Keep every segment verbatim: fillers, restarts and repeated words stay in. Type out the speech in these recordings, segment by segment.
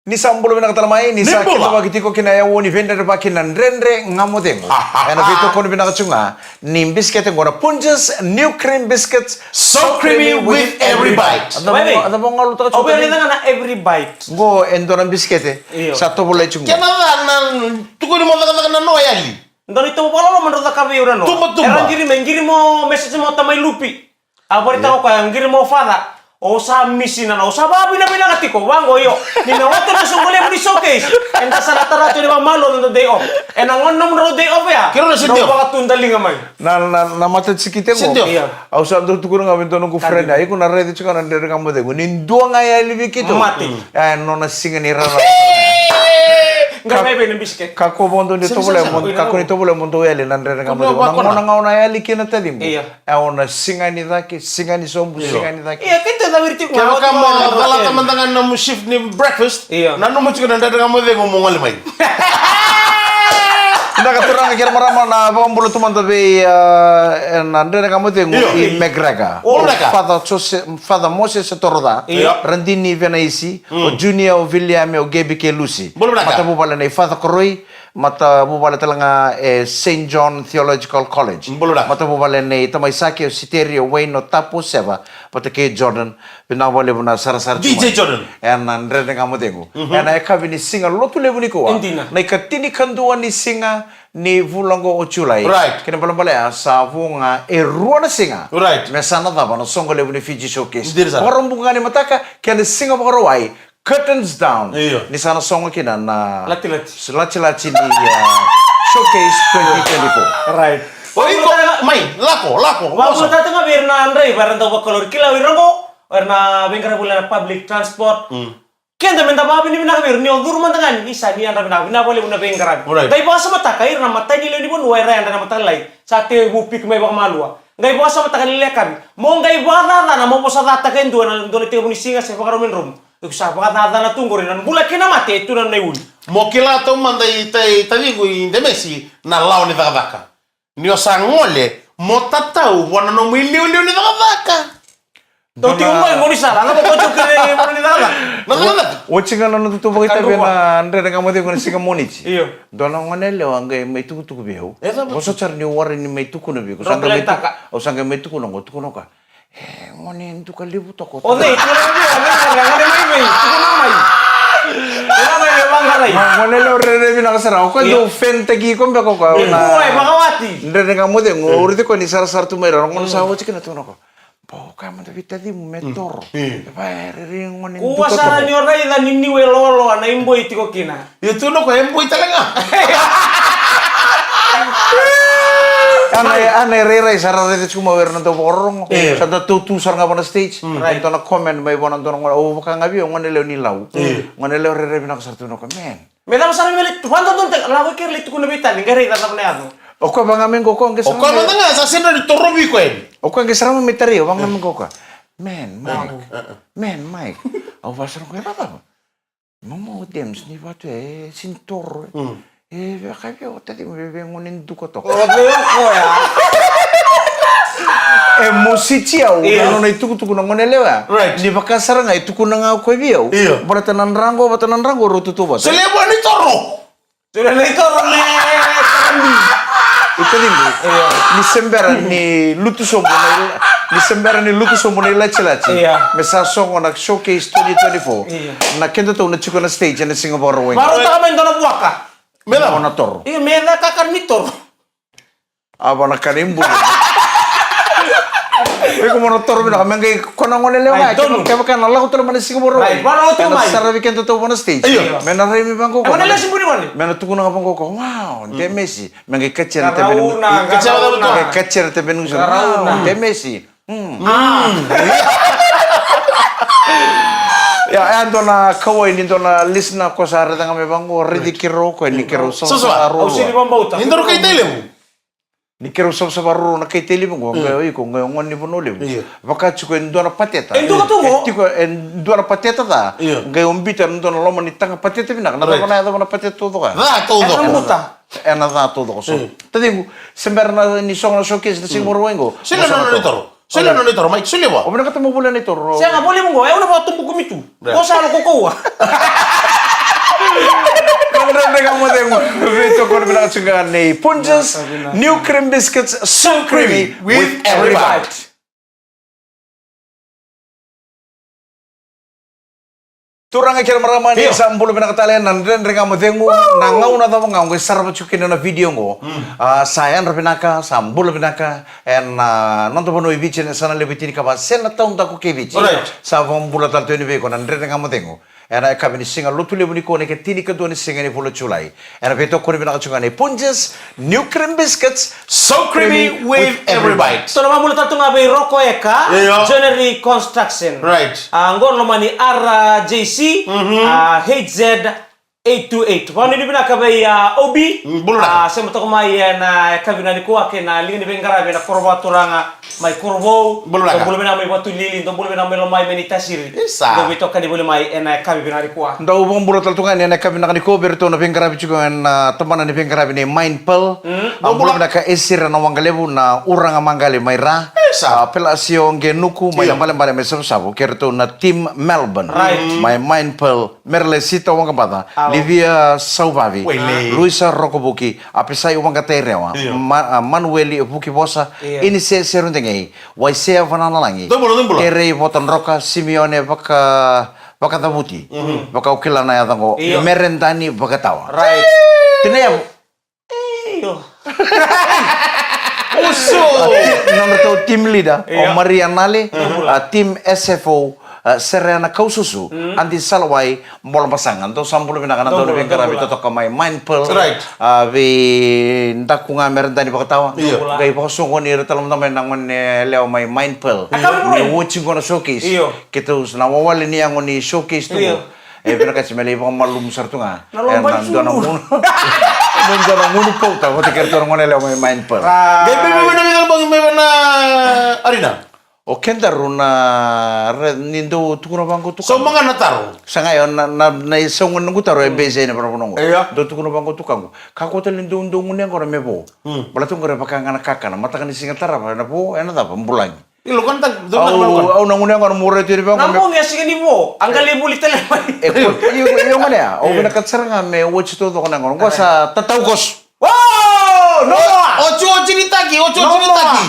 Ni sa bula vinaka tale mai, ni sa kidavaki tiko kina e au ni veidredrevaki na Dredre Ga Mo Cegu. Ena veitokoni vinaka tu ga ni bisikete qo na Punjas New Cream Biscuits. So creamy with every bite. A cava ga lutaka tu? Au via raica ga na every bite. Qo e dua na bisikete. Io. Sa tovolai tu qo. Kena ca na tukuni mo cakacaka na noa yali. Dua na itovo vakaloloma drau caka vei au na noa. Tuba, tuba. Era qiri mai, qiri mo message mo tamai Lupi. A vakaraitaka o koya, qiri mo father. O sa misi na, o sa vakavinavinaka tiko, vaqo io. Ni na oti na soqo levu ni showcase. Eda sa na tara tu ni vakamalua na noda day off. Ena gauna nomudrau day off ya. Kero na sitio. Drau vakatudaliga mai. Na, na, na mata tikite qo. Sitio. Ia. Au sa dau tukuna ga vei dua noqu friend, a, iko na raica tiko na Dredre Ga Mo Cegu. Ni dua ga e yali vei keitou. Mate. E, nona siga ni rara. Qai mai vei na bisikete. Kakua vakadua ni tovolea mo, kakua ni tovolea mo dau yali na Dredre Ga Mo Cegu. Na gauna ga o na yali kina, taciqu. Ia. E, o na siga ni cake, siga ni sobu, siga ni cake. Ia, keitou caviri tiko. Kevaka mo calata mada ga na nomu shift ni breakfast, ia, nanuma tiko na Dredre Ga Mo Cegu mo gole mai. Vinaka turaga kei na marama, na vakabula tu mada vei, a, na Dredre Ga Mo Cegu i McGregor. O Father Jose-, Father Moses Toroca, ia, Radini Venaisi, o Junior, o Viliame, o Gaby kei Lucy. Bula vinaka. Matavuvale nei Father Koroi, matavuvale tale ga e Saint John Theological College. Bula vinaka. Matavuvale nei tamai Saki, o Siteri, o Wayne, o Tapu, o Seva, vata kei Jordan. Vinaka vakalevu na sarasara tu mai. D J Jordan. Ena Dredre Ga Mo Cegu. Mhm. Ena yakavi ni siga Lotulevu nikua. E dina. Na ikatinikadua ni siga ni vula oqo o Julai. Right. Kena ibalebale ya sa vo ga e rua na siga. Right. Me sa na cava na soqo levu ni Fiji Showcase. Dina sara. Vakaraubuka ga ni mataka, kei na siga Vakarauwai. Curtains down. Io. Ni sa na sogo kina na latilati, latilati ni, uh, Showcase twenty twenty-four. Right. O iko, mai, lako, lako. Vakavulica tale ga vei ira na draiva era dau vakalori, kila o ira qo, era na veiqaravi voli ena public transport. Mm. Keda meda vakavinavinaka vei ira ni o curu mada ga ni isa ni yadra vinaka, vinaka vakalevu na veiqaravi. Right. Qai vakasamataka ira na matai ni lewe ni vanua era yadra ena mataka lailai. Sa tekivu piki mai vakamalua. Qai vakasamataka ni le yakavi. Mo qai vakacacana, mo vosa cataka e dua ena dua na itekivu ni siga se vakarau me dromu. Iko sa vakacacana tu qori, na bula kei na mate e tu na nona iuli. Mo kila taumada i ta-, i taciqu i Demesi na lawa ni cakacaka. Ni o sa gole, mo tatau vua na nomu iliuliu ni cakacaka. Dou tiko qo i gaunisala, na ko tiko kina i gaunisala. Na cakacaka. Oti ga na noda tu vakaitavi ena Dredre Ga Mo Cegu ena siga Moniti. Io. Dua na gone yalewa qai mai tukutuku vei au. E cava? Vosa sara ni warai ni mai tukuna vei iko. Au sa qai mai tu-, au sa qai mai tukuna qo, tukuna o koya. E, gone duka levu toka. O cei, tukuna mai vei, o cei, gone mai vei, tukuna mai. Tukuna mai vei, vaqarai. Gone yalewa rairai vinaka sara. O koya dau fan taki iko beka o koya. Iko e vakawati. Dredre Ga Mo Cegu, o raici koya ni sarasara tu mai ra. Gone sa oti kina, tukuna o koya. Bau kaya mada vei tacimu me toro. E va e rairai gone duka toro. Kua sara ni o raica ni niu e loaloa na iboi tiko kina. Ia tu na koya e boi tale ga. Ana e, ana e rairai sara raica tiko mai o ira na dau vakarorogo. Sa da tautu sara ga vua na stage. Right. Dua na comment mai vua na dua na gone, au vaka ga vei au, gone lewa ni Lau. Gone lewa rairai vinaka sara tu na koya, man. Me cava sara me lai tu, vadodonu tale, lako i keri lai tukuna vei tani, qai raica cava na yaco. O koya vaga me qo, o koya qai sara. O koya vaga ga sa sega ni torovi koya. O koya qai sara me tarai, o vaga me qo o koya. Man, Mike. Man, Mike. Au vasara koya, cava? Mama o Dems, ni vatu e, sini toro. E, veka vei o tacimu, vei, vei gone duka toka. O vei o koya. E mositi au, na nona itukutuku na gone lewa. Right. Ni vaka sara ga, e tukuna ga o koya vei au. Io. Baleta na dra qo, vata na dra qo, rau tutu vata. Solia vua ni toro. Solia ni toro me tarabi. I taciqu. Io. Ni se bera ni lutu sobu na il-, ni se bera ni lutu sobu na ilatilati. Io. Me sa sogo na Showcase twenty twenty-four. Io. Na kedatou na tiko na stage ena siga Vakarauwai. Varautaka mai dua na vuaka. Me cava? Mo na toro. Io, me caka ni toro. A, vua na kana i bula. Iko mo na toro vinaka, me qai ko na gone lewa ga, kevaka na lako tale mai na siga Vakarauwai. Right, vua na toro mai. Ena saravi kedatou vua na stage. Io. Me na rai me vaqo o koya. Me na tukuna ga vaqo o koya, wow, Demesi. Me qai katia na tabeni. Katia na tabeni. Wow, Demesi. Mm. Ah. Ia, e dua na kauwai ni dua na listener ko sa raica ga me vaqo, raici keirau o koya ni keirau savasava ruarua. Au sega ni vakabauta. Ni daru kai Tailevu. Ni keirau savasava ruarua na kai Tailevu qo, qai o iko, qai o gone ni Vanua Levu. Io. Vaka tiko e dua na pateta. E dua tu qo. E tiko e dua na pateta ca. Io. Qai o biuta na dua na loma ni taga pateta vinaka. Na cava na yacova na pateta taucoko ya? Ca taucoko. Ena buta. Ena ca taucoko so. Taciqu, se bera na ni sogo na Showcase na siga Vakarauwai qo. Solia na nona itoro. Solia na nona itoro, Mike, solia vua. O vinakata mo volia na itoro. Sega, volia vaqo, e au na vakatubuku mitu. Ko sa na kokoua. Na Dredre Ga Mo Cegu, veitokoni vinaka tiko ga nei Punjas, new cream biscuits, so creamy with every bite. Turaga kei na marama, ni sa bula vinaka tale na Dredre Ga Mo Cegu. Na gauna cava ga o qai sarava tiko kina na vidio oqo. A, sa yadra vinaka, sa bula vinaka ena, a, noda vanua i Viti, ena yasana levu e tinikava se na taudaku kei Viti. Sa vakabula tale tu yani vei iko na Dredre Ga Mo Cegu ena yakavi ni siga Lotulevu nikua, na ika tinikadua ni siga ni vula o Julai. Ena veitokoni vinaka tiko ga nei Punjas, new cream biscuits, so creamy with every bite. Tou na vakabula tale tu ga vei Roko Eka, Joinery Construction. A, qo na loma ni R J C, a, H Z eight two eight. Vakanuinui vinaka vei, a, O B. A, sema toka mai ena yakavi nikua kei na liga ni veiqaravi ena koro vakaturaga mai Korovou. Bula vinaka. Dou bula vinaka mai Vatulili, dou bula vinaka mai Lomai, mai Naitasiri. Dou veitokani voli mai ena yakavi vinaka nikua. Dou vakabula tale tu ga yani ena yakavi vinaka nikua vei iratou na veiqaravi tiko ena, a, tabana ni veiqaravi ni Mind Pearl. A, bula vinaka Esira na Waqalevu, na Uraga Maqali mai Ra. A, Pelasio Qenuku mai na Balebale mai Savusavu, kei iratou na Team Melbourne mai Mind Pearl. Merle Sita Waqabaca, Livia Sauvavi, Luisa Rokovuki, Apisai Waqatairewa, Ma-, a, Manueli Vukivosa, Inise Serudegei, Waisea Vananalagi, Kerei Votadroka, Simione Vaka-, Vakacavuti, vakaukila na yaca oqo, Meredani Vakatawa. Tina yavu. Io. Uso. A, ti-, nodratou team leader, o Maria Nale, a, team S F O, a, Serena Kaususu, Adi Salawai, Bola Basaga. Dou sa bula vinaka na dau na veiqaravi totoka mai Mind Pearl. A, vei daku ga Meredani Vakatawa. Qai vakasoqoni ira tale mada mai na gone yalewa mai Mind Pearl. Ni oti qo na showcase. Keitou na wawale ni yago ni showcase tu. E vinakati me lai vakamalumu sara tu ga. Na lomba e na dua na gunu. Dua na gunu pauta vata kei ratou na gone yalewa mai Mind Pearl. Qai bebe mai na veikalabagi mai vana arena. O kedaru na re-, ni dou tukuna vaqo tukaqu. Sauma ga na taro. Sa qai o na, na, na isau ga noqu taro e base ena vanavana oqo. Dou tukuna vaqo tukaqu. Kakua tale ni dou, dou gunu yaqona me vo. Baleta oqori e vaka ga na kakana. Mataka ni siga tarava ena vo, ena cava, bulagi. Au, au na gunu yaqona mo rai tu yani vaqo. Na bogi e sega ni vo, a qai lai vuli tale mai. E ko, io, io, gone ya. Au vinakata sara ga me oti taucoko na yaqona. Qo sa tatau koso. O, no more. Oti, oti ni taki, oti, oti ni taki.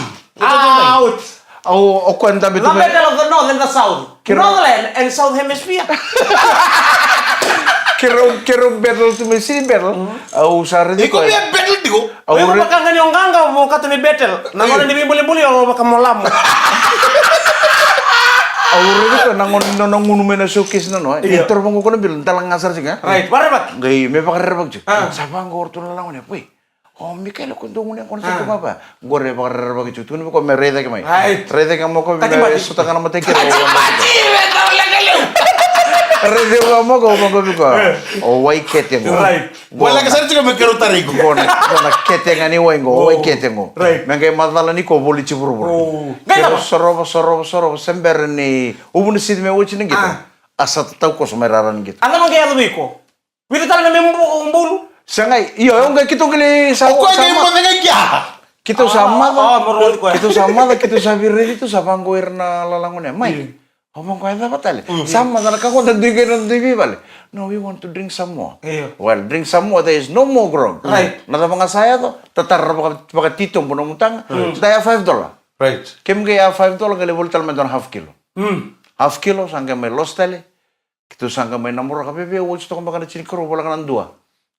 Au, o koya dabe tu mai. The battle of the north and the south. Northern and South Hemisphere. Keirau, keirau battle tu mai, sega ni battle. Au sa raici koya. Iko via battle tiko. Au via vaka ga ni o qaqa mo kata me battle. Na gauna ni veibolebole o vaka mo lamo. Au raici koya na gauna ni nona gunu mai na showcase na noa. Io. Ni toro vaqo ko na bilo, dala ga sara tiko, e? Right, vakarerevaki. Qai me vakarerevaki tiko. Sa vaqo o ratou na lagone, wei. O Mikaela ko dou gunu yaqona sa tu ga vaya. Qori e vakarerevaki tiko, tukuna vei koya me rai cake mai. Rai cake mai o koya me sota ga na matai kere. Rai cake ga mo ko, mo ko vei koya. O wai kete qo. Qo laka sara tiko me keirau tarai iko. Qo na, qo na kete ga ni wai qo, o wai kete qo. Me qai macala ni ko voli tiko vuravura. Keirau sorova, sorova, sorova, se bera ni uvu ni siti me oti na qito. A sa tatau koso mai rara ni qito. A na qai yaco vei iko. Vita tale na me bu-, bulu. Sa qai, io, e o qai keitou qai sa, o koya sa qai ma-, moce qai kia. Keitou sa maca, keitou sa maca, keitou sa viraici, keitou sa vaqo ira na lala gone. Mai. O vaqo e cava tale. Sa maca na ka qo da dui qai na dui veivale. No, we want to drink some more. Io. Well, drink some more, there is no more grog. Right. Na cava ga sa yaco, tatara vaka, vakatitobu na mutaga. Da ya five dollar. Right. Kemu qai ya five dollar, qai lai voli tale mai dua na half kilo. Half kilo, sa qai mai losi tale. Keitou sa qai mai na muraka veve, oti toka beka na tinikarua, voleka na dua.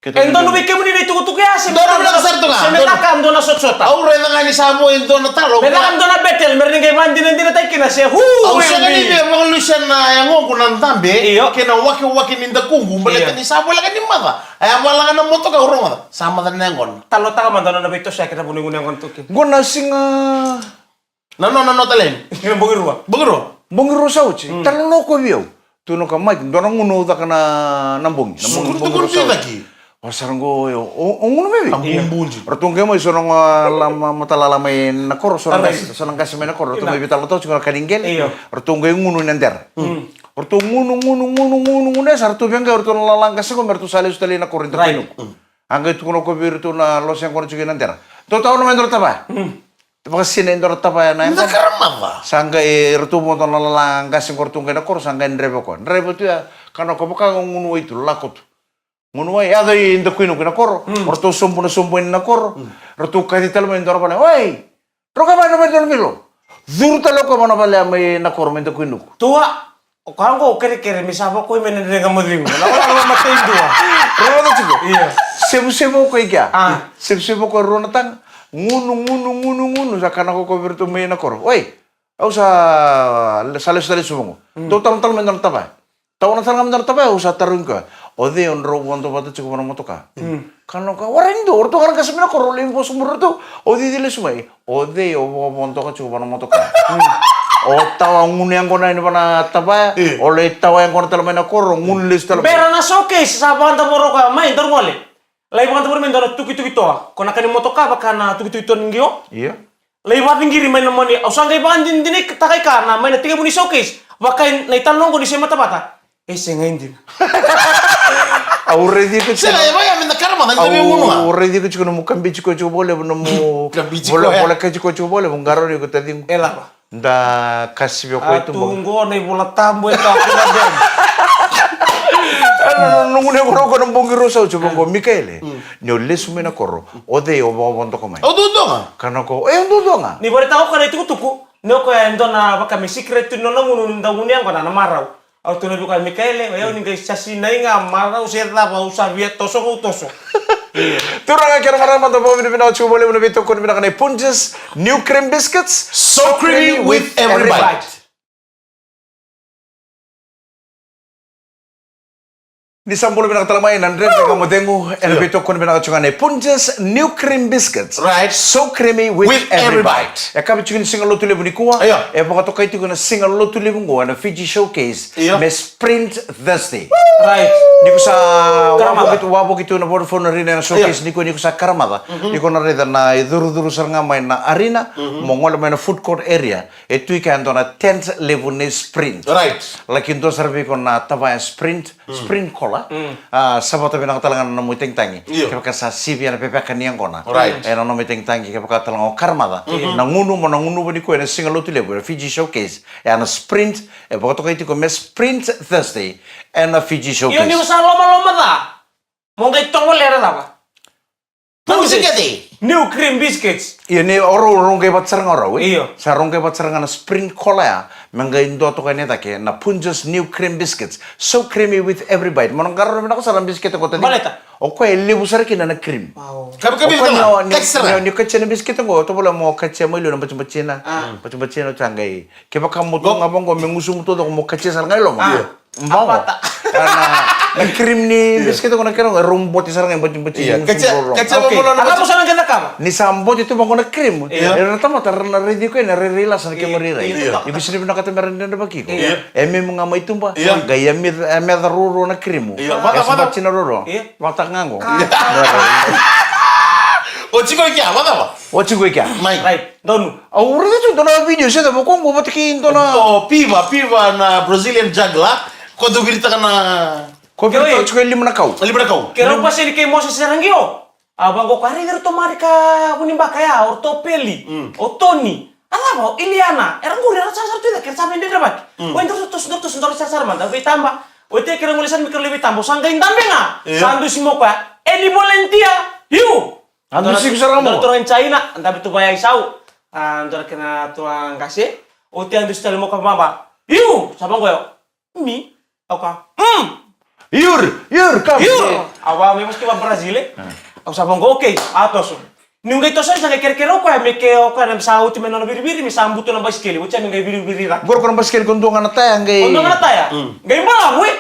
E donu vei kemuni na itukutuku ya, se me caka, se me caka dua na sotasota. Au raica ga ni sa vo e dua na talo. Me caka dua na battle, me ra ni qai vakadinadinataki kina se hu. Au sega ni via vakalusia na yagoqu na dabe kei na wakewake ni dakuqu, baleta ni sa voleka ni maca. A ya malaga na motoka, au rogoca sa maca na yaqona. Talotaka mada na nona veitosoyaki na vunigunu yaqona toki. Qo na siga Na no, na no tale. Ena bogi rua. Bogi rua. Bogi rua sa oti. Tale na o koya vei au. Tukuna o koya, Mike, dua na gunu au caka na, na bogi. Na bogi, bogi rua sa oti. O sara qo, o, o gunu mai vei? Io. Ratou qai mai so na gone lama, matalala mai na koro, so na qase, so na qase mai na koro. Ratou mai veitalanoa tiko na ka ni qele. Io. Ratou qai gunu ina dera. Ratou gunu, gunu, gunu, gunu, gunu, e sa ratou via qai, ratou na lala qase qo, me ratou sa lesu tale ina koro, ina dera. Right. A qai tukuna o koya vei iratou na lose yaqona tiko ina dera. Dou taura mai e dua na tavaya. Vakasina e dua na tavaya na yaqona. Sa qai ratou vodo na lala qase qo, ratou qai na koro, sa qai draiva o koya. Draiva tu ya, kana o koya vaka ga o gunu wai tu, lako tu. Gunu wai, yaco i Dakuinuku na koro. Mm. O ratou sobu na sobu ena koro. Mm. Ratou kaci tale mai e dua na vale. Oi! Drau ka mai na vale, drau na vilo. Curu tale o koya mai na vale mai na koro mai Dakuinuku. Tua, o koya qo o kerekere me sa vakoi mai na drega mo cegu. Na wala wala matei dua. Rau vata tiko. Ia. Sevusevu o koya i kea. A. Sevusevu o koya rua na taga. Gunu, gunu, gunu, gunu. Sa kana ko koya vei ratou mai na koro. Oi, au sa, sa lesu tale i Suva qo. Mm. Dou talanoa tale mai dua na tavaya. Tawana tale ga mai dua na tavaya, au sa tarogi koya. O cei o drau vodo vata tiko vua na motoka? Mm. Kana o koya, warai ni dua, o ratou ga na qase mai na koro, lai vosa muri ratou. O cei lesu mai? O cei o vodo vata tiko vua na motoka? Mm. O tawa gunu yaqona yani vua na tavaya, e, o lai tawa yaqona tale mai na koro, gunu lesu tale mai. Bera na showcase, sa vakadavora o koya, mai, daru gole. Lai vakadavora mai dua na tukituki toa. Ko na ka ni motoka, vaka na tukituki toa ni qio. Ia. Lai vakacigiri mai na moni, au sa qai vakadinadinataka i ka na mai na tekivu ni showcase. Vaka i na italanoa qo ni se matavata. E sega e dina. Au raici iko tiko. Sega, e vaya me da karamaca, ni da veivanua. Au raici iko tiko nomu kabiji koya tiko vakalevu, nomu kabiji koya. Vole, vole kabiji koya tiko vakalevu, qarauni iko taciqu. E lava. Da kasivi o koya i tuba. A tu qo na iVola Tabu e kakua na demu. Noqu ne koro ko na bogi rua sa oti vaqo, Mikaele. Mm. Ni o lesu mai na koro, o cei o vakavodoka mai? Au duadua ga. Kana ko, e, au duadua ga. Ni vakaraitaka o koya na itukutuku, ni o koya e dua na vaka me secret tu ni nona gunu, ni da gunu yaqona na marau. Au tukuna vei koya, Mikaele, o yau ni qai sa sinai ga marau se cava, au sa via toso, au toso. Turaga kei na marama, da vakavinavinaka tiko vakalevu na veitokoni vinaka nei Punjas New Cream Biscuits. So creamy with every bite. Ni sa bula vinaka tale mai na Dredre Ga Mo Cegu, ena veitokoni vinaka tiko ga nei Punjas New Cream Biscuits. Right. So creamy with every bite. E kavi tiko ni siga Lotulevu nikua. Io. E vakatokai tiko na siga Lotulevu qo ena Fiji Showcase. Io. Me Sprint Thursday. Right. Ni ko sa wavoki tu, wavoki tu na Vodafone Arena ena Showcase nikua, ni ko sa karamaca. Ni ko na raica na icurucuru sara ga mai na arena, mo gole mai na food court area. E tu i kea e dua na tent levu nei Sprint. Right. Laki dua sara vei iko na tavaya Sprint, Sprint Cola. A, sa vata vinaka tale ga na nomu itagitagi. Io. Kevaka sa sivia na veveka ni yaqona. Right. Ena nomu itagitagi, kevaka tale ga o karamaca. Na gunu mo na gunuva nikua ena siga Lotulevu, ena Fiji Showcase. E a na Sprint, e vakatokai tiko me Sprint Thursday, ena Fiji Showcase. Io, ni o sa lomaloma ca. Mo qai tovolea na cava? Punjas New Cream Biscuits. Io, ni o rau, rau qai vata sara ga o rau, e? Io. Sa rau qai vata sara ga na Sprint Cola ya, me qai dua toka ni cake na Punjas New Cream Biscuits. So creamy with every bite. Mo na qarauna vinaka sara na bisikete qo, taciqu. Baleta? O koya e levu sara kina na cream. Wow. Kabi, kabi, o koya ni, ni, ni, ni katia na bisikete qo, tovolea mo katia mai liu na batibatina. A. Batibatina, o sa qai. Kevaka mo tu ga vaqo, me gusumu taucoko, mo katia sara ga i loma. A. Vaqo. Apata. Na, na cream ni bisikete qo na kena qo, e rau bote sara ga i batibati. Io. Katia, katia vaqo na bati. Ni sa bote tu vaqo na cream. Io. Era na tamata, era na raici iko yani, rairai lasa na kemu rairai. Io. Iko sega ni vinakata me ra dredrevaki iko. Io. E memu ga mai tuba. Io. Qai yameca, yameca ruarua na cream. Io. Vata, vata. Batina ruarua. Io. Vata ga qo. Oti qo i kea, vata va. Oti qo i kea. Mai. Right. Donu. Au raica tu dua na video se cava ko qo vata kei dua na. O Piva, Piva na Brazilian juggler. Ko dau viritaka na. Ko viritaka tiko e lima na kau. Lima na kau. Keirau paseni kei Moses era qio. A vaqo ko a raici iratou Marika Vunibaka ya, o ratou Peli, o Toni. A cava, o Iliana. Era qori, era sarasara tu i cake, era sa mai dredrevaki. Oi, dou toso, dou toso, dou sarasara mada, veitaba. Oti keirau gole sara mai keirau lai veitaba, au sa qai dabe ga. Io. Sa dusi mai o koya. Any volunteer? You. A dusi iko sara ga mai. Dua na turaga ni China, a dabe tu vaya i sau. A dua na kena turaga qase. Oti a dusi tale mai o koya vava. You! Sa vaqo o yau. Me? Au kaya, mm. Yur, yur, come. Yur. Au vaka me vosa kei va Brazil, e? Au sa vaqo, okay, a toso. Niu qai toso, sa qai kerekere o koya, me ke o koya, me sa oti me nona viriviri, me sa butu na basikeli, oti me qai viriviri cake. Qori ko na basikeli ko dua ga na taya, qai. Ko dua ga na taya. Qai balavu, e?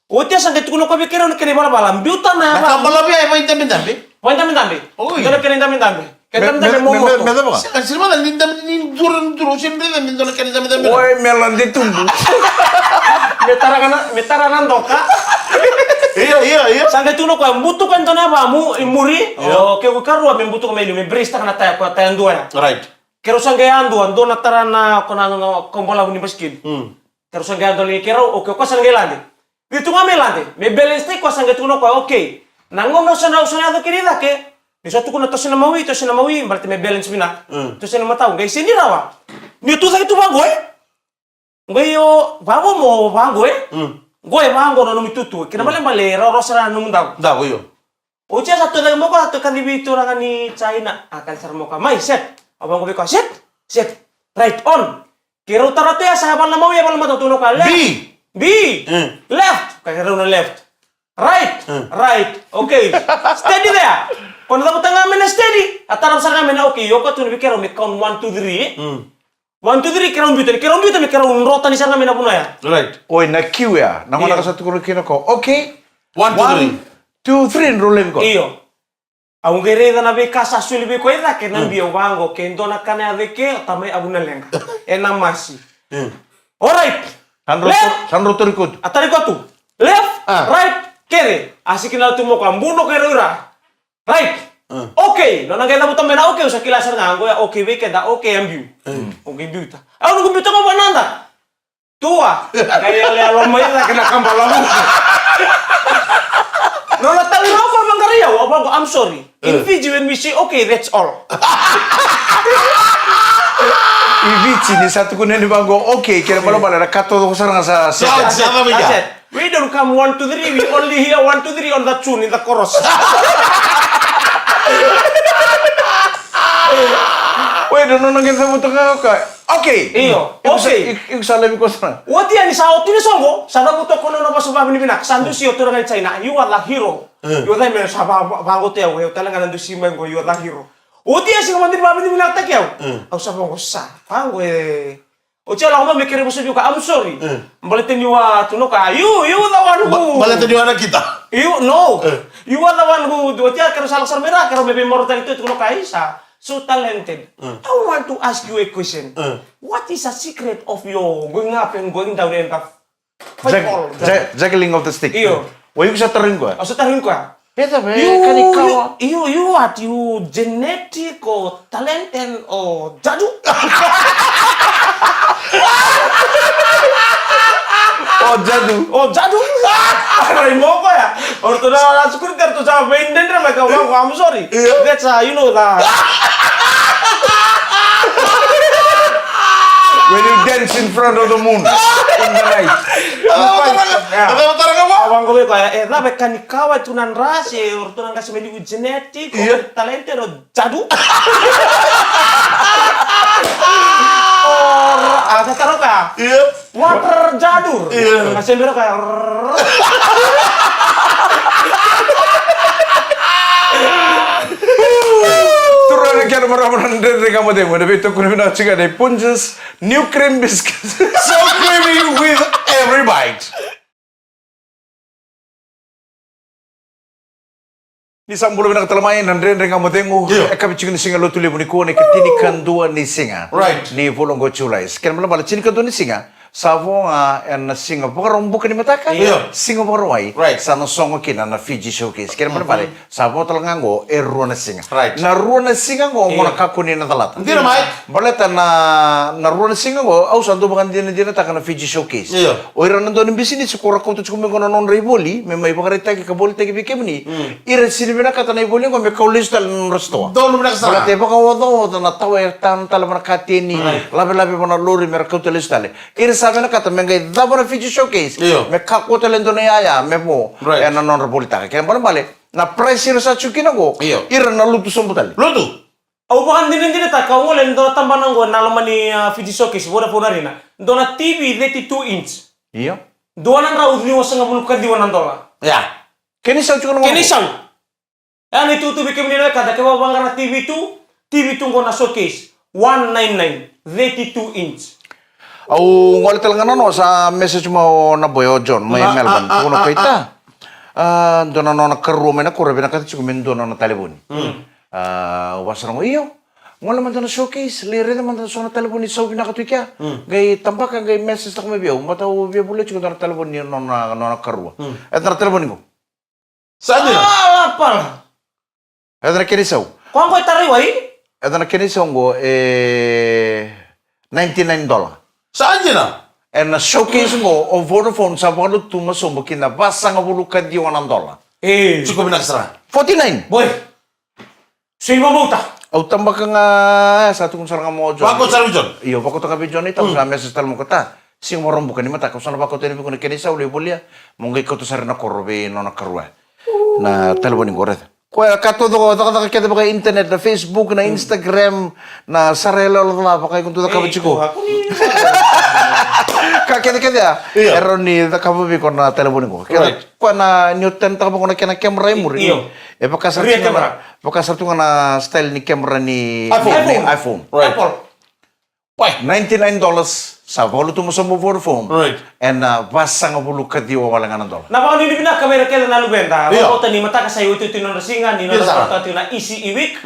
Oti sa qai tukuna o koya vei keirau na kena ivalavala, biuta na yava. Na ka balavu ya e vaidabedabe? Vaidabedabe. Oi. Dua na kena idabedabe. Kena idabedabe mo moto. Me, me, me cava? Sega, sega, mada ni dabe, ni duru, ni duru, sega ni dabe, me dua na kena idabedabe. Oi, me lade tubu. Me tara ga na, me tara na doka. Io, io, io. Sa qai tukuna o koya, butuka e dua na yavamu i muri. Io. O ke'u ikarua me butuka mai liu, me brace taka na taya, ko taya dua ya. Right. Keirau sa qai yadua, dua na tara na, ko na, na, na, kau balavu ni basikeli. Mm. Keirau sa qai yadua lagi keirau, o ke'u, o koya sa qai lade. Vitu ga me lade, me balance taki koya, sa qai tukuna o koya, okay. Na gauna au sa na, au sa na yaco kina i cake, ni sa tukuna toso na mawi, toso na mawi, baleta me balance vinaka. Mm. Toso na matau, qai sega ni rawa. Niu tu cake tu vaqo, e? Qai o vavo mo vaqo, e? Mm. Qo e vaqo na nomu itutu. Kena balebale e rawarawa sara na nomu dau. Dau, io. Oti a sa tu cake mo koya, tu kacivi turaga ni China. A kaci sara mo koya. Mai, set. A vaqo vei koya, set. Set. Right, on. Keirau tara tu ya sa vala na mau ya, vala na matau, tukuna o koya, left. B. B. Mm. Left. Keirau na left. Right. Mm. Right. Okay. Steady there. Ko na cavuta ga me na steady. A tara sara ga me na, okay, o koya tukuna vei keirau me count one, two, three. Mm. One, two, three, keirau biuta ni, keirau biuta me keirau dro tani sara ga me na vanua ya. Right. Oi, na kiu ya. Na gauna ka sa tukuna kina ko, okay. One, two, three. One, two, three, dro laivi ko. Io. Au qai raica na veika sa soli vei koya e cake na biu, au vaqo, ke dua na kana ya cake, o tamai avu na leqa. E na masi. Mm. Alright. Sa dro, left. Sa dro tari kotu. A tari kotu. Left, ah, right, kere. A siki na tu mo koya, buno kei rau ira. Right. Mm. Okay. Nona qai cavuta mai na okay, au sa kila sara ga, qo ya okay vei keda, okay, a biu. Mm. Okay, biuta. Au noqu biuta ga vanada. Tua. Qai yaloyalo mai cake na kabalavu. Nona tali rau ko vaqarai au, au vaqo, I'm sorry. In Fiji, when we say okay, that's all. I Viti, ni sa tukuni ni vaqo, okay, kena balebale, na ka taucoko sara ga sa, sa, sa, sa, sa, sa, sa. We don't come one, two, three, we only hear one, two, three on the tune in the chorus. Wait, no, no, no, no, no, no, no, no. Okay. Io, okay. Iko sa laivi koya sara. Oti ya ni sa oti ni soqo, sa cavuta o koya na nona vosa vavinavinaka, sa dusi o turaga ni China, you are the hero. Mm. You are the man, sa va, va, vaqo tu ya, o yau tale ga na dusi mai qo, you are the hero. Oti ya siga mada ni vavinavinakataki au. Mm. Au sa vaqo sa, vaqo e. Oti ya lako mai me kere vosa vei koya, I'm sorry. Mm. Baleta ni wa tu no ka, you, you the one who. Ba-, baleta ni wa na kita. You, no. Mm. You are the one who, oti ya kere sa lako sara mai ra, kere me vei moro tale tu, tu no ka, isa. So talented. Mm. I want to ask you a question. Mm. What is the secret of your going up and going down and up? Fight all. Jug-, jug-, juggling of the stick. Io. Wa iko sa tarogi koya? Au sa tarogi koya. Peta be, you, kanikawa. You, you, you what? You genetic or talented or jadu? Oh, jadu. Oh, jadu. Rai mo koya. Or tu na, na security tu sa main den mai ka wa, I'm sorry. Yeah. That's, uh, you know, the when you dance in front of the moon in the night. Au vaqo vei koya, e cava e kanikawa, e tu na drasi, or tu na qasi me liu genetic, or talented, or jadu. Or, a, sa taro ka. Yep. Water jadur. Io. Ka se bera ka. Turaga kei na marama, na Dredre Ga Mo Cegu, na veitokoni vinaka tiko ga nei Punjas New Cream Biscuits. So creamy with every bite. Ni sa bula vinaka tale mai na Dredre Ga Mo Cegu. Io. E kavi tiko ni siga Lotulevu nikua, na ikatinikadua ni siga. Right. Ni vula oqo o Julai. Kena balebale, tinikadua ni siga. Sa vo ga ena siga Vakaraubuka ni mataka. Io. Siga Vakarauwai. Right. Sa na sogo kina na Fiji Showcase. Kena balebale, sa vo tale ga oqo e rua na siga. Right. Na rua na siga oqo, io, mo na kakua ni na calata. Dina mai. Baleta na, na rua na siga oqo, au sa dau vakadinadinataka na Fiji Showcase. Io. O ira na dau ni bisinisi ko ra kauta tiko mai qo na nodra ivoli, me mai vakaraitaki ka volitaki vei kemuni. Mm. Ira sega ni vinakata na ivoli qo me kau lesu tale na nodra sitoa. Donu vinaka sara. Baleta e vakaocaoca na tawa e tana tale va na kateni. Right. Lavelave va na lori me ra kauta lesu tale. Ira sa vinakata me qai cava na Fiji Showcase. Io. Me kakua tale e dua na iyaya me vo. Right. Ena nodra volitaka. Kena balebale, na price ira sa tiko kina qo. Io. Ira na lutu sobu tale. Lutu. Au vakadinadinataka, au gole dua na tabana qo na loma ni, ah, Fiji Showcase, Vodafone Arena. Dua na T V thirty-two inch. Io. Dua na drau ciwasagavulu ka ciwa na dola. Ia. Kena isau tiko na gauna. Kena isau. Ia, na itukutuku vei kemuni na wekada, kevaka o vaqara T V two, T V two qo na Showcase, one nine nine, thirty-two inch. Au gole tale ga na noa, sa message mai o Naboya, o John mai Melbourne. Tukuna o koya, a, dua na nona karua mai na koro e vinakata tiko me dua na nona talevoni. Mm. A, au vakasara qo, io. Gole mada na Showcase, lai raica mada na so na talevoni sa vinaka tu i kea. Mm. Qai tabaka, qai message taka mai vei au, baleta au via volia tiko dua na talevoni ni nona, nona karua. Mm. E dua na talevoni qo. Sa dina? A, lapala. E dua na kena isau. Koya qo e tarai wai? E dua na kena isau qo e ninety-nine dola. Sa dina? Ena Showcase qo o Vodafone sa vakalutu tu masobu ki na vasagavulu ka ciwa na dola. E. Tiko vinaka sara. Forty-nine. Boy. Sa ivakavakauta. Au tabaka ga, e, sa tukuna sara ga mai o John. Vakauta sara vei John. Io, vakauta ga vei John, e, tabu, mm, sa message tale mai o koya. Siga Vakaraubuka ni mataka, au sa na vakauta yani vei iko na kena isau lai volia, mo qai kauta sara na koro vei nona karua. Na talevoni qo, raica. Koya ka taucoko, cakacaka kece vaka internet, na Facebook, na Instagram, na sara yaloyalo ca, vaka iko dau cakava tiko. Ka kece kece ya, e rawa ni cakava vei iko na talevoni qo. Koya na, ni o tanitaka vaka na kena camera e muri. E vaka sara tu ga na style ni camera ni iPhone. Apple. Ninety-nine dollars, sa vakalutuma sobu o Vodafone. Ena vasagavulu ka ciwa wale ga na dola. Na vakanuinui vinaka vei ira kece na luveda. Vakabauta ni mataka sa iotioti ni nodra siga, ni nodra vakarautaka tiko na E C E Week.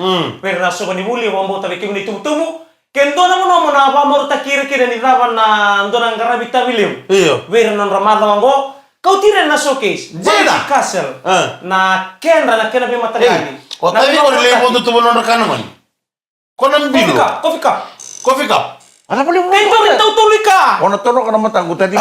Vei ira na sova ni vuli, vakabauta vei kemuni tubutubu. Ke dua na vanua mo na vakamarautaki ira kina ni cava na dua na qaravi tavi levu. Vei ira na nodra macawa oqo. Kauti ira na showcase. Bouncy Castle. Na kedra, na kena veimataqali. Ko tavi ko levu tu nodra kana mani. Ko na bilo. Coffee cup, coffee cup. Coffee cup. Ana vale mo. Kei tori tautolu i ka. Ona toro kana mataqu tadi.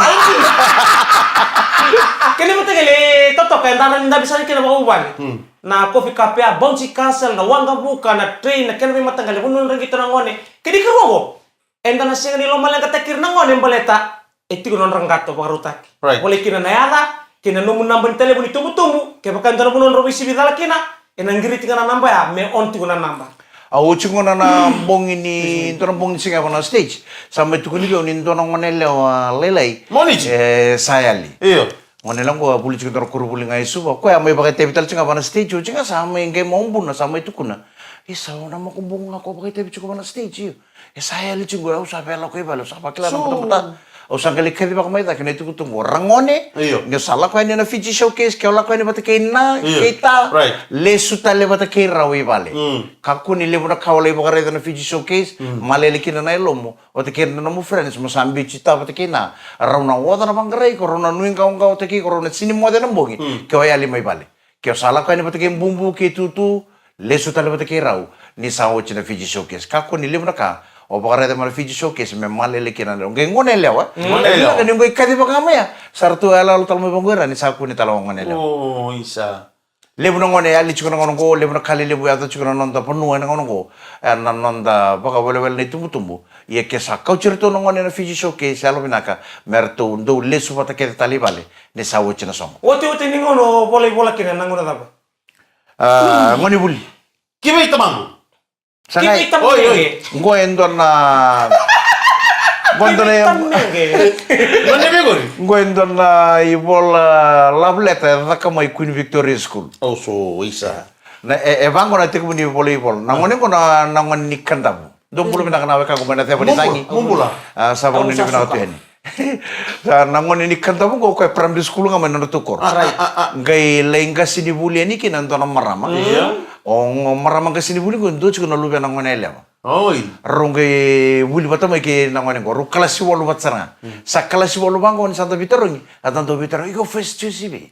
Kena mataqali totoka e dara ni davi sara kena vakauvale. Na coffee cup ya, Bouncy Castle, na waqavuka, na train, na kena veimataqali, vanua nodra qito na gone. Kena ikarua oqo. Eda na sega ni lomaleqataki ira na gone baleta e tiko na nodra qato vakarautaki. Volai kina na yaca kei na nomu naba ni talevoni tubutubu. Kevaka e dua na vanua drau veisivi cala kina, ena qiriti ga na naba ya me on tiko na naba. Au oti gona na bogi ni, dua na bogi ni siga vaka na stage. Sa mai tukuni vei au ni dua na gone yalewa lailai. Moniti. E sa yali. Io. Gone yalewa qo a vuli tiko dua na koronivuli ga i Suva. Koya a mai vakaitavi tale tiko ga vaka na stage, oti ga sa mai qai maubuna, sa mai tukuna. Isa, o na makubuqu ga ko vakaitavi tiko vaka na stage, io. E sa yali tiko, au sa via lako i vale, au sa vakila na batabata. Au sa qai lai kacivaka mai cake na itukutuku qo. Ragone, ni o sa lako yani na Fiji Showcase, ke o lako yani vata kei na, kei ta, lesu tale vata kei rau i vale. Kakua ni levu na ka o lai vakaraica na Fiji Showcase, malele kina na yalomu, vata kei na nomu friends, mo sa biuti ta vata kei na. Rau na oca na vaqarai iko, rau na nuiqawaqawataki iko, rau na sega ni moce na bogi, ke o yali mai vale. Ke o sa lako yani vata kei bubu kei tutu, lesu tale vata kei rau, ni sa oti na Fiji Showcase. Kakua ni levu na ka o vakaraica mai na Fiji Showcase me malele kina na, o qai gone yalewa. Gone yalewa. Ni o qai kacivaka mai ya, sa ratou yaloyalo tale mai vaqo ira ni sa kune tale o gone yalewa. O, isa. Levu na gone e yali tiko na gauna oqo, levu na ka lelevu e yaco tiko na noda vanua ena gauna oqo. E na noda vakawelewele na itubutubu. Ia ke sa kauti iratou na gone na Fiji Showcase, yalovinaka me ratou dau lesu vata kece tale i vale ni sa oti na soqo. Otioti ni gauna o volaivola kina na gauna cava? A, gone vuli. Ki vei tamaqu? Sa qai. Ki vei tamaqu? Oi, oi. Qo e dua na, qo e dua na, qo e dua na ivola love letter e caka mai Queen Victoria School. Au so isa. Na, e, e vaqo na tekivu ni volaivola. Na gone qo na, na gone ni Kadavu. Dou bula vinaka na wekaqu mai na ceva ni cagi. Mo bula. A, sa vakanuinui vinaka tu yani. Sa na gone ni Kadavu qo, o koya e primary school ga mai na nodratou koro. Qai lai qasenivuli yani kina e dua na marama. O marama qasenivuli qo e dua tiko na luvena gone yalewa. Rau qai vuli vata mai kei na gone qo, rau kalasi walu vata sara ga. Sa kalasi walu vaqo ni sa da veitarogi, a da dau veitarogi, iko first choice i vei?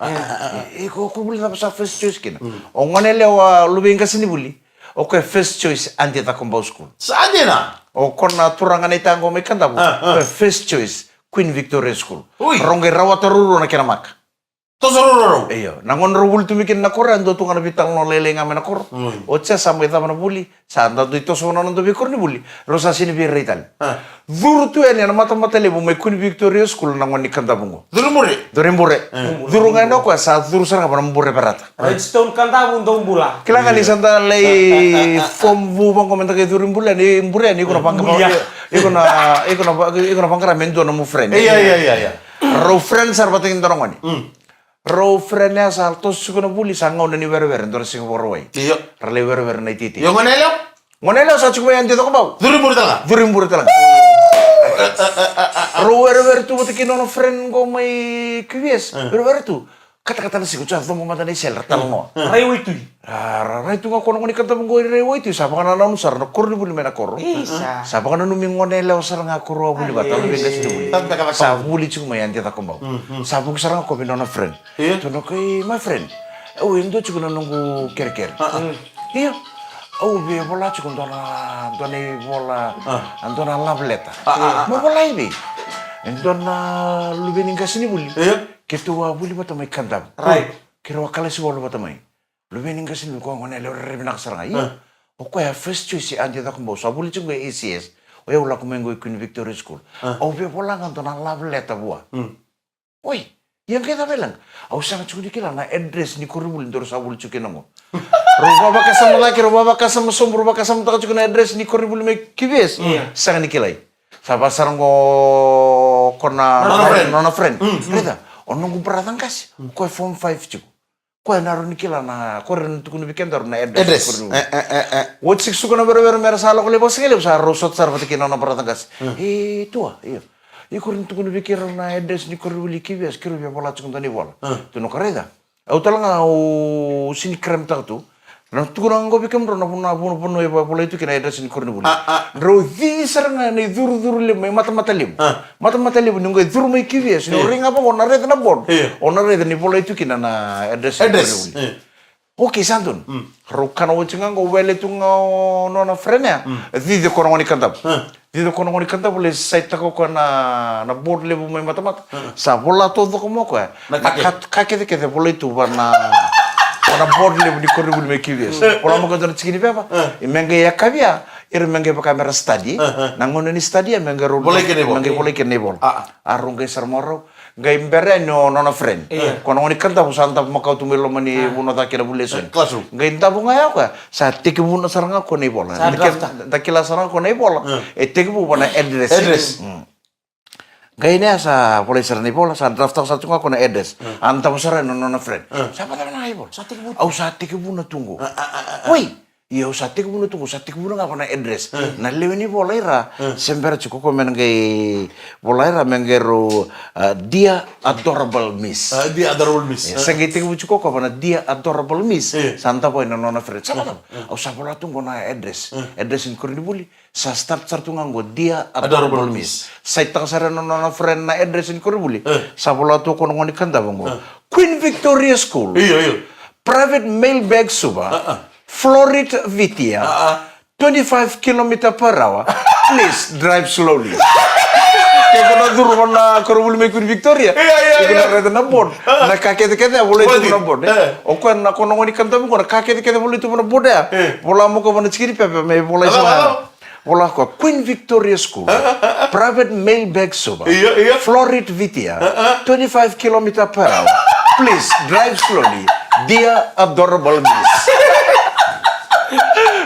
Iko, ko vuli cava sa first choice kina? O gone yalewa luvei qasenivuli. O koya first choice Adi Cakobau School. Sa dina. O koya na turaga na ita qo mai Kadavu. O koya first choice Queen Victoria School. Rau qai rawata ruarua na kena maka. Toso ruarua rau. Io, na gauna rau vuli tu mai kina na koro, e dua tu ga na veitalanoa lailai ga mai na koro. Oti sa mai cava na vuli, sa da dui toso na noda veikoronivuli. Rau sa sega ni veirai tale. Curu tu yani ena matamata levu mai Queen Victoria School na gone ni Kadavu qo. Curu bure. Curu bure. Curu ga yani o koya sa curu sara ga vua na bure verata. Redstone Kadavu dou bula. Kila ga ni sa da lai form vu vaqo me da qai curu bure yani, bure yani iko na vaqara. Iko na, iko na vaqara me dua nomu friend. Ia, ia, ia, ia. Rau friend sara vata kei dua na gone. Rau friend ya sa toso tiko na vuli sa gauna ni werewere, dua na siga Vakarauwai. Io. Ra lai werewere na iteitei. Io, gone yalewa? Gone yalewa sa tiko mai Adi Cakobau. Curu bure tale ga. Curu bure tale ga. Rau werewere tu vata kei nona friend qo mai Q V S. Werewere tu. Katakata na siga, sa cobo mada na isele, ra talanoa. Rai waitui. Ra, ra, rai tu ga ko na gone ni Kadavu qo i rai waitui, sa vakanananu sara na koronivuli mai na koro. Isa. Sa vakananumi gone yalewa sara ga ko rau a vuli vata, luvei qasenivuli. Sa vuli tiko mai Adi Cakobau. Sa vuki sara ga ko vei nona friend. Io. Tukuna o koya, my friend. Au e dua tiko na noqu kerekere. Io. Au via vola tiko dua na, dua na ivola, a dua na love letter. Mo vola i vei? E dua na luve ni qasenivuli. Io. Keitou a vuli vata mai Kadavu. Right. Keirau a kalasi walu vata mai. Luve ni qasenivuli, ko gone yalewa rairai vinaka sara ga. Io. O koya first choice i Adi Cakobau, sa vuli tiko qo i A C S. O yau lako mai qo i Queen Victoria School. Au via vola ga dua na love letter vua. Oi, ia qai cava e leqa? Au sega tiko ni kila na address ni koronivuli daru sa vuli tiko kina qo. Rau vavakasama cake, rau vavakasama sobu, rau vakasamataka tiko na address ni koronivuli mai Q V S. Sega ni kilai. Sa va sara qo ko na nona friend. Raica, o noqu brother qase, o koya form five tiko. Koya na rawa ni kila na, koya na tukuna vei kedaru na address. Address. Oti six suka na verevere mera sa lako levu, sega levu sa rau sota sara vata kei na nona brother qase. E tua, io. Iko rawa ni tukuna vei keirau na address ni koronivuli Q V S, keirau via vola tiko dua na ivola. Tu na ka raica. Au tale ga au sini cramptaka tu. Na tukuna ga qo vei kemudrau na vanua, vanua, vanua e volai tu kina address ni koronivuli. Drau cici sara ga na icurucuru levu mai matamata levu. Matamata levu ni qai curu mai Q V S, ni rai ga vaqo na raica na board. O na raica ni volai tu kina na address ni koronivuli. Okay, sa donu. Rau kana oti ga qo, wele tu ga o nona friend ya. Cici ko na gone Kadavu. Cici ko na gone Kadavu, lai saitaka o koya na, na board levu mai matamata. Sa vola taucoko mai o koya na ka kecekece volai tu va na, va na board levu ni koronivuli mai Q V S. Vola mai o koya dua na tiki ni pepa. Me qai yakavi ya, ira me qai vaka mera study. Na gauna ni study ya me qai rau volai kina na ivola. A rau qai sara mai rau. Qai bera yani o nona friend. Ko na gone Kadavu sa davo makawa tu mai loma ni vanua ca kei na vuli lesoni. Qai davo ga ya o koya, sa tekivuna sara ga ko na ivola. Da kila sara ga ko na ivola. E tekivu va na address. Qai na ya sa volai sara na ivola, sa draftaka sara tu ga ko na address. A davo sara yani o nona friend. Sa vacava na ivola? Au sa tekivuna tu qo. Oi, Ia au sa tekivuna tu qo, sa tekivuna ga va na address. Na lewe ni vola ira se bera tiko ko me na qai vola ira me qai rau, ah, Dear Adorable Miss. Ah, Dear Adorable Miss. Ia, se qai tekivu tiko ko va na Dear Adorable Miss. Sa davo na nona friend. Sa vacava? Au sa vola tu qo na address. Address ni koronivuli. Sa start sara tu ga qo, Dear Adorable Miss. Sa itaka sara na nona friend na address ni koronivuli. Sa vola tu ko na gone Kadavu qo. Queen Victoria School. Io, io. Private mailbag suva. Florid Vitia, twenty-five kilometer per hour. Please drive slowly. Ke ko na curu va na koronivuli mai Queen Victoria. Iko na raica na board. Na ka kecekece a volai tu va na board. O koya na ko na gone Kadavu qo, na ka kecekece a volai tu va na board ya. Vola mai o koya va na tiki ni pepa me volai sara. Vola ko Queen Victoria School. Private mailbag suva. Florid Vitia, twenty-five kilometer per hour. Please drive slowly. Dear Adorable Miss.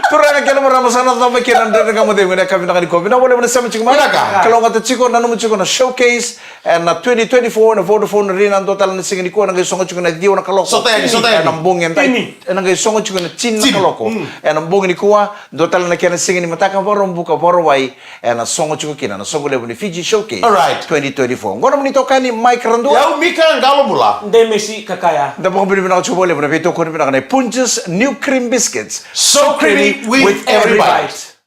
Turaga kei na marama, sa na cava kina na Dredre Ga Mo Cegu ena yakavi vinaka nikua. Vinaka vakalevu na sema tiko mai. Kalougata tiko, nanuma tiko na showcase ena twenty twenty-four na Vodafone Arena. Dua tale na siga nikua, ena qai sogo tiko na ciwa na kaloko. Ena bogi edai. Ena qai sogo tiko na tini na kaloko. Ena bogi nikua, dua tale na kena siga ni mataka, Vakaraubuka, Vakarauwai, ena sogo tiko kina na soqo levu ni Fiji Showcase twenty twenty-four. Qo na nomuni itokani Mike Radua. Yau Mika Qalobula. Demesi Kakaya. Da vakavinavinaka tiko vakalevu na veitokoni vinaka nei Punjas New Cream Biscuits. So creamy with every bite.